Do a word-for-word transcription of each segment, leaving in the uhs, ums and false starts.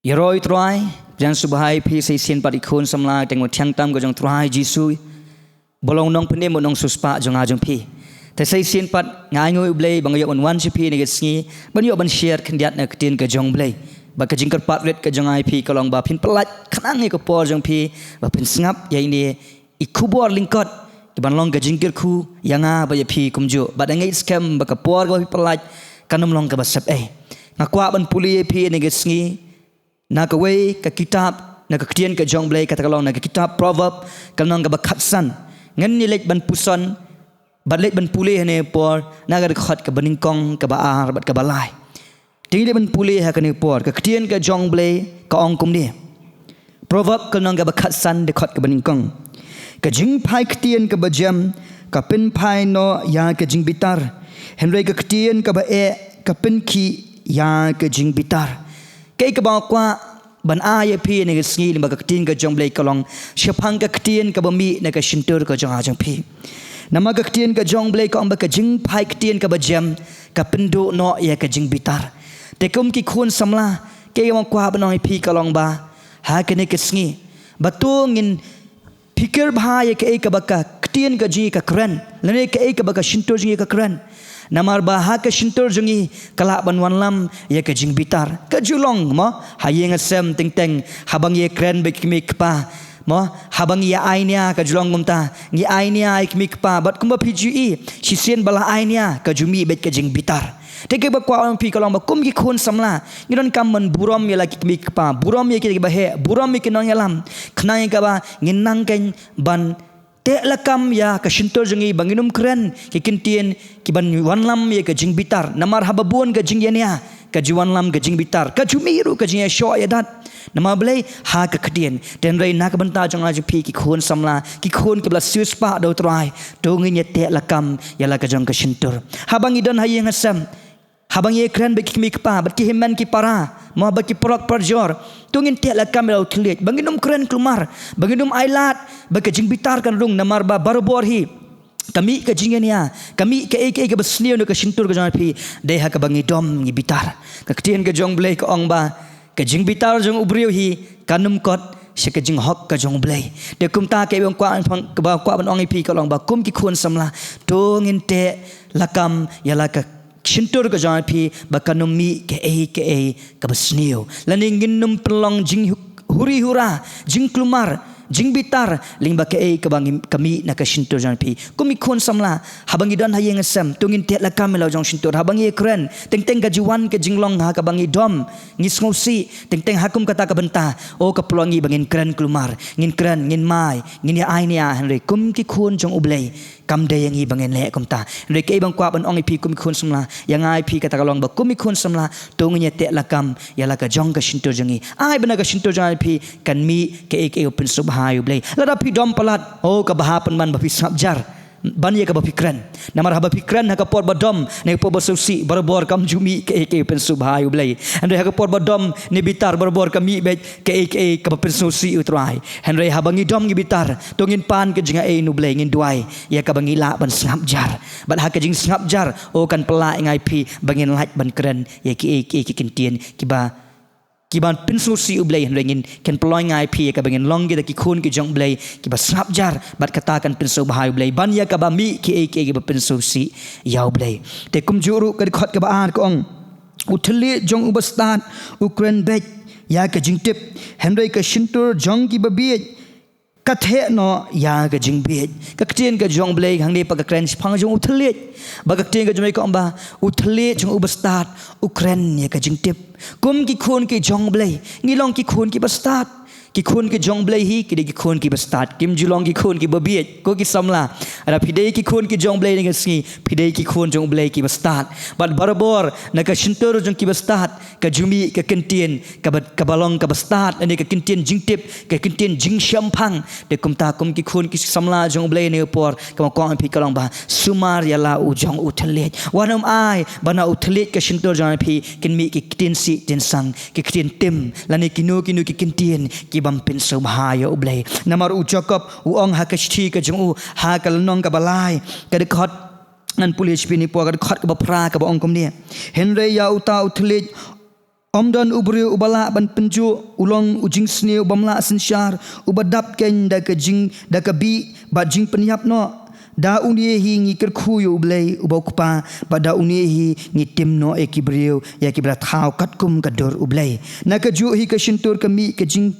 Ïaroh ïa u Trai, jan sngewbha ïa phi sa shisien pat ki khun samla, teng u thiang tam ka jong u Trai Jisu, ba long u nongpynim u nongsiewspah jong nga jong phi. Te sa shisien pat nga ainguh ïa u Blei ba nga ïoh ban wan sha phi ha kane ka sngi, ban ïoh ban share khyndiat na ka ktien ka jong u Blei. Bad ka jingkyrpad rit ka jong nga ïa phi ka long ba phin pyllait khnang ïa ka por jong phi, ba phin sngap ïa ine i khubor lyngkot, i ban long ka jingkyrkhu ïa nga bad ïa phi kumjuh. Bad nga ngeit skhem ba ka por kaba phi pyllait kan ym long kaba sep ei. Nga kwah ban pule ïa phi ha kane ka sngi na kawei ka kitab, na ka ktien ka jong u Blei, kata ka long na ka kitab Proverb, ka lynnong kaba khatsan. Ngan ïa leit ban puson bad leit ban pule ha kane ka por na ka dkhot kaba nyngkong, kaba ar bad kaba lai. Te ngi leit ban pule ha kane ka por, ka ktien ka jong u Blei ka ong kumne. Proverb ka lynnong kaba khatsan, dkhot kaba nyngkong. Ka jingphai ktien kaba jem ka pynphai noh ïa ka jingbitar, hynrei ka ktien kaba eh ka pynkhih ïa ka jingbitar. Kaei kaba nga kwah ban ai ïa phi ha kane ka sngi lyngba ka ktien ka jong u Blei ka long, shaphang ka ktien kaba mih na ka shyntur ka jong nga jong phi. Namar ka ktien ka jong u Blei ka ong ba ka jingphai ktien kaba jem ka pynduh noh ïa ka jingbitar. Te kum ki khun samla, kaei kaba nga kwah ban ong ïa phi ka long ba ha kane ka sngi, ba to ngin phikir bha ïa kaei kaba ka ktien ka jong ngi ka kren, lane kaei kaba ka shyntur jong ngi ka kren. Namar ba ha ka shyntur jong ngi ka lah ban wanlam ïa ka jingbitar. Ka ju long mo, ha ïing ha sem teng teng, haba ngi ïakren bad ki kmie ki kpa, mo, haba ngi ïa ai nia, ka ju long kumta, ngi ai nia ïa ki kmie ki kpa, bad kumba phi ju i, shisien ba la ai nia ka ju mih bad ka jingbitar. Te kaei kaba kwah ong ïa phi ka long ba kum ki khun samla, ngi donkam ban burom ïa la ki kmie ki kpa, burom ïa ki ba heh, burom ïa ki nongïalam, khnang ïa kaba ngin nang keiñ ban teh lakam ïa ka shyntur jong ngi ba ngin ym kren ki kyntien ki ban wanlam ïa ka jingbitar. Namar haba bun ka jingïania, ka ju wanlam ka jingbitar, ka ju mih ruh ka jingïashoh ïadat. Namar balei? Ha ka ktien. Te hynrei na ka bynta jong nga jong phi ki khun samla, ki khun kiba la siewspah da u Trai, to ngin ïa teh lakam ïa la ka jong ka shyntur. Haba ngi don ha ïing ha sem, haba ngi ïakren bad ki kmie ki kpa, bad ki hynmen ki para, mo, bad ki paralok parajor, to ngin teh lakam ïa la u thylliej, ba ngin ym kren kulmar, ba ngin ym ailad ba ka jingbitar kan rung. Namar ba barabor hi ka mih ka jingïania, ka mih kaei kaei kaba sniew na ka shyntur ka jong phi, dei ha kaba ngi dom ngi bitar. Ka ktien ka jong u Blei ka ong ba ka jingbitar jong u briew hi kan ym kot sha ka jinghok ka jong u Blei. Te kumta kaei kaba nga kwah, kaba nga kwah ban ong ïa phi ka long ba kum ki khun samla, to ngin teh lakam ïa la ka shyntur ka jong phi, ba kan ym mih kaei kaei kaba sniew, lane ngin ym pynlong jinghuri hura, jingkulmar, jingbitar lyngba kaei kaba ngi, ka mih na ka shyntur jong phi. Kum ki khun samla, haba ngi don ha ïing ha sem, to ngin teh lakam ïa la u jong shyntur. Haba ngi ïakren, teng teng ka ju wan ka jinglong ha kaba ngi dom, ngi sngewsih. Teng teng ha kum kata ka bynta, o, ka pynlong ïa ngi ba ngin kren kulmar, ngin kren, ngin mai, ngin ïa ai nia. Hynrei kum ki khun jong u Blei, kam dei ïa ngi ba ngin leh kumta. Hynrei kaei kaba nga kwah ban ong ïa phi kum ki khun samla, ïa nga ïa phi kata ka long ba kum ki khun samla, to ngin ïa teh lakam ïa la ka jong ka shyntur jong ngi. Ai ba na ka shyntur jong nga ïa phi kan mih kaei kaei kaba pynsngewbha ïa u Blei. Lada phi dom palat, o, kaba bha pynban ba phi sngap jar ban ïa kaba phi kren. Namar haba phi kren ha ka por ba dom ne ka por ba sngewsih, barabor kam ju mih kaei kaei kaba pynsngewbha ïa u Blei. Hynrei ha ka por ba dom ne bitar, barabor ka mih beit kaei kaei kaba pynsngewsih ïa u Trai. Hynrei haba ngi dom ngi bitar, to ngin pan ka jingai na u Blei, ngin duwai ïa kaba ngi lah ban sngap jar. Bad ha ka jingsngap jar, o, kan pynlah ïa nga ïa phi ba ngin lait ban kren ïa kiei kiei ki kyntien kiba, kiban pynsngewsih u Blei. Hynrei ngin, kan pynlong ïa nga ïa phi ïa kaba ngin long kita ki khun ki jong u Blei kiba sngap jar, bad kata kan pynsngewbha ïa u Blei ban ïa kaba mih kiei kiei kiba pynsngewsih ïa u Blei. Te kumjuh ruh ka dkhot kaba ar ka ong, u thylliej jong u bastad u kren beit ïa ka jingtip, hynrei ka shyntur jong ki babieit ka theh noh ïa ka jingbieit. Ka ktien ka jong u Blei hangne pat ka kren shaphang jong u thylliej. Bad ka ktien ka jong u Blei ka ong ba u thylliej jong u bastad u kren ïa ka jingtip. Kum ki khun ki jong u Blei, ngi long ki khun ki bastad. Ki khun ki jong u Blei hi ki dei ki khun ki bastad, kim ju long ki khun ki babieit. Ko ki samla, lada phi dei ki khun ki jong u Blei ha kane ka sngi, phi dei ki khun jong u Blei ki bastad. Bad barabor na ka shyntur jong ki bastad ka ju mih ka kyntien kaba, kaba long kaba stad, lane ka kyntien jingtip, ka kyntien jingshemphang. Te kumta kum ki khun ki samla jong u Blei ha kane ka por, kaba nga kwah ong ïa phi ka long ba sumar ïa la u jong u thylliej. Wat nym ai ba na u thylliej ka shyntur jong phi kin mih ki ktien sih ktien sang, ki ktien tim, lane kino kino ki kyntien ki bym pynsngewbha ïa u Blei. Namar u Jakob u ong ha ka shithi ka jong u, ha ka lynnong kaba lai, ka dkhot, ngan pule sha phi ha kane ka por, ka dkhot kaba phra kaba ong kumne: Hynrei ïa uta u thylliej Ym don u briew uba lah ban pynjuh, u long u jingsniew bym lah synshar, uba dap keiñ da ka jing, da ka bih bad jingpynïap noh. Da une hi ngi kyrkhu ïa U Blei uba u Kpa, bad da une hi ngi tim noh ïa ki briew, ïa kiba la thaw katkum ka dur U Blei. Na kajuh hi ka shyntur ka mih ka jing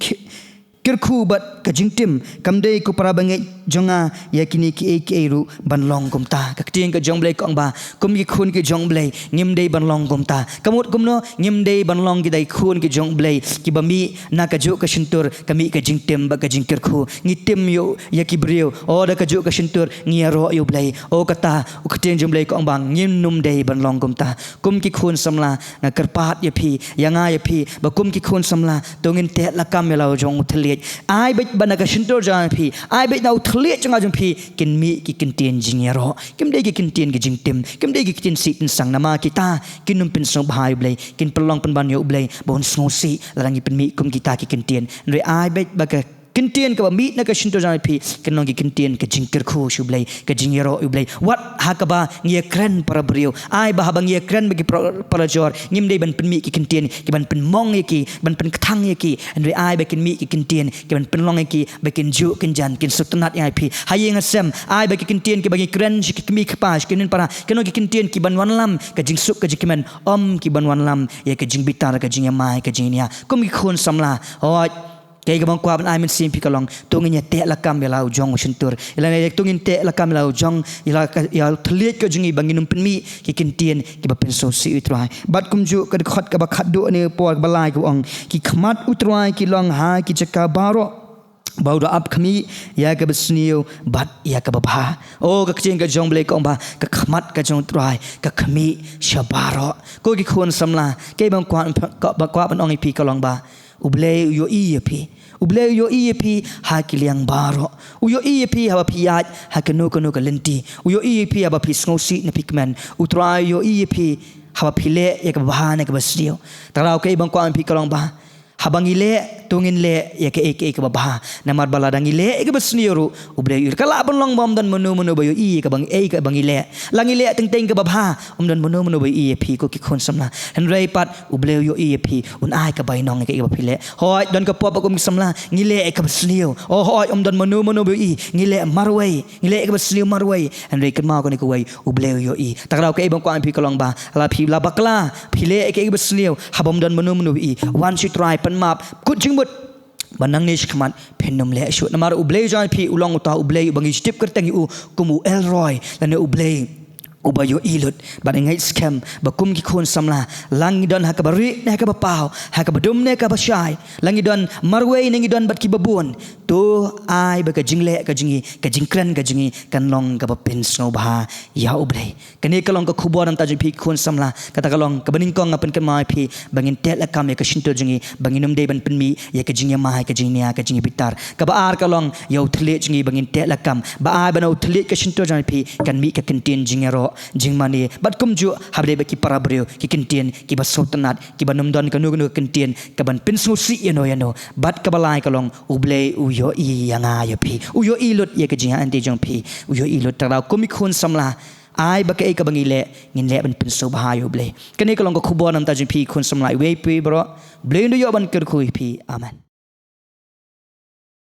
kyrkhu bad ka jingtim. Kam dei, ko para bangeit jong nga, ïa kine kiei kiei ruh ban long kumta. Ka ktien ka jong U Blei ka ong ba kum ki khun ki jong U Blei ngim dei ban long kumta. Ka mut kumno? Ngim dei ban long kita ki khun ki jong U Blei kiba mih na kajuh ka shyntur ka mih ka jingtim bad ka jingkyrkhu. Ngi tim ïa, ïa ki briew. O, da kajuh ka shyntur ngi ïaroh ïa U Blei. O, kata u ktien jong U Blei ka ong ba ngim, nym dei ban long kumta. Kum ki khun samla, nga kyrpad ïa phi, ïa nga ïa phi, ba kum ki khun samla to ngin teh lakam ïa la u jong u thylliej. Ai beit ba na ka shyntur jong phi, ai beit na u thylliej jong nga jong phi, kin mih ki kyntien jingïaroh. Kim dei ki kyntien ki jingtim, kim dei ki kyntien sih tynsang, namar kita kin nym pynsngewbha ïa U Blei, kin pynlong pynban ïa U Blei ba un sngewsih lada ngi pynmih kum kita ki kyntien. Hynrei ai beit ba ka kyntien kaba mih na ka shyntur jong phi kin long ki kyntien ka jingkyrkhu sha U Blei, ka jingïaroh ïa U Blei. Wat ha kaba ngi ïakren para briew, ai ba haba ngi ïakren bad ki para, para jor, ngim dei ban pynmih ki kyntien ki ban pynmong ïa ki, ban pynkthang ïa ki. Hynrei ai ba kin mih ki kyntien ki ban pynlong ïa ki ba kin juh kynjan, kin sngewtynnad ïa phi. Ha ïing ha sem, ai ba ki kyntien kiba ngi kren sha ki kmie ki kpa, sha ki hynmen para, kin long ki kyntien ki ban wanlam ka jingsuk ka jingkmen, ym ki ban wanlam ïa ka jingbitar, ka jingïamai, ka jingïania. Kum ki khun samla, hooid, kaei kaba nga kwah ban ai mynsiem phi ka long, to ngin ïa teh lakam ïa la u jong u shyntur. Ïa la, to ngin teh lakam ïa la u jong, ïa la ka, ïa u thylliej ka jong ngi ba ngin nym pynmih ki kyntien kiba pynsngewsih ïa U Trai. Bad kumjuh ka dkhot kaba khatduh ne por kaba lai ka ong, ki khmat U Trai ki long ha ki jaka baroh, ba u da ap khmih ïa kaba sniew bad ïa kaba bha. O, ka ktien ka jong U Blei ka ong ba ka khmat ka jong U Trai ka khmih sha baroh. Ko ki khun samla, kaei ba nga kwah, ka, ba nga kwah ban ong ïa phi ka long ba U Blei u ïohi ïa phi. U Blei u ïohi ïa phi ha ki liang baroh. U ïohi ïa phi haba phi ïaid ha kano kano ka lynti. U ïohi ïa phi haba phi sngewsih ne phi kmen. U Trai u ïohi ïa phi haba phi leh ïa kaba bha ne kaba sniew. Te ka daw kaei ba nga kwah ong ïa phi ka long ba haba ngi leh, to ngin leh ïa kaei kaei kaba bha. Namar ba lada ngi leh ïa kaba sniew ruh, U Blei u ïohi. Ka lah ban long ba ym don mano mano ba ïohi ïa kaba ngi, ïa kaba ngi leh. La ngi leh teng teng kaba bha, ym don mano mano ba ïohi ïa phi, ko ki khun samla. Hynrei pat U Blei u ïohi ïa phi, un ai ka bainong ïa kaei kaba phi leh. Hooid, don ka pop ba kum ki samla ngi leh ïa kaba sniew. O hooid, ym don mano mano ba ïohi, ngi leh marwei, ngi leh ïa kaba sniew marwei. Hynrei kynmaw kane kawei, U Blei u ïohi. Te ka daw kaei ba nga kwah ong ïa phi ka long ba la phi la bakla, phi leh ïa kaei kaba sniew, haba ym don mano mano ba ïohi, wan sha U Trai, pan map, kut jingmut ba nangne shakhmat phin nym leh shuh. Namar U Blei jong phi u long uta U Blei uba ngi shu tip kyrteng ïa u kum u El Roi, lane U Blei uba ïohi lut. Bad nga ngeit skhem ba kum ki khun samla, la ngi don ha kaba rieh ne ha kaba paw, ha kaba dum ne ha kaba shai, la ngi don marwei ne ngi don bad kiba bun, to ai ba ka jingleh ka jong ngi, ka jingkren ka jong ngi kan long kaba pynsngewbha ïa U Blei. Kane ka long ka khubor na ka bynta jong phi ki khun samla. Kata ka long kaba nyngkong, nga pynkynmaw ïa phi ba ngin teh lakam ïa ka shyntur jong ngi, ba ngin nym dei ban pynmih ïa ka jingïamai, ka jingïania, ka jingïabitar. Kaba ar ka long ïa u thylliej jong ngi, ba ngin teh lakam ba ai ba na u thylliej ka shyntur jong phi kan mih ka kyntien jingïaroh, jingmane, bad kumjuh haba dei bad ki para briew, ki kyntien kiba sngewtynnad, kiba nym don kano kano ka kyntien ka ban pynsngewsih ïano ïano. Bad kaba lai ka long, U Blei u ïohi ïa nga ïa phi, u ïohi lut ïa ka jingïaid lynti jong phi, u ïohi lut. Te ka daw kum ki khun samla, ai ba kaei kaba ngi leh, ngin leh ban pynsngewbha ïa U Blei. Kane ka long ka khubor na ka bynta jong phi ki khun samla, iwei pa iwei baroh. U Blei un da ïoh ban kyrkhu ïa phi. Amen.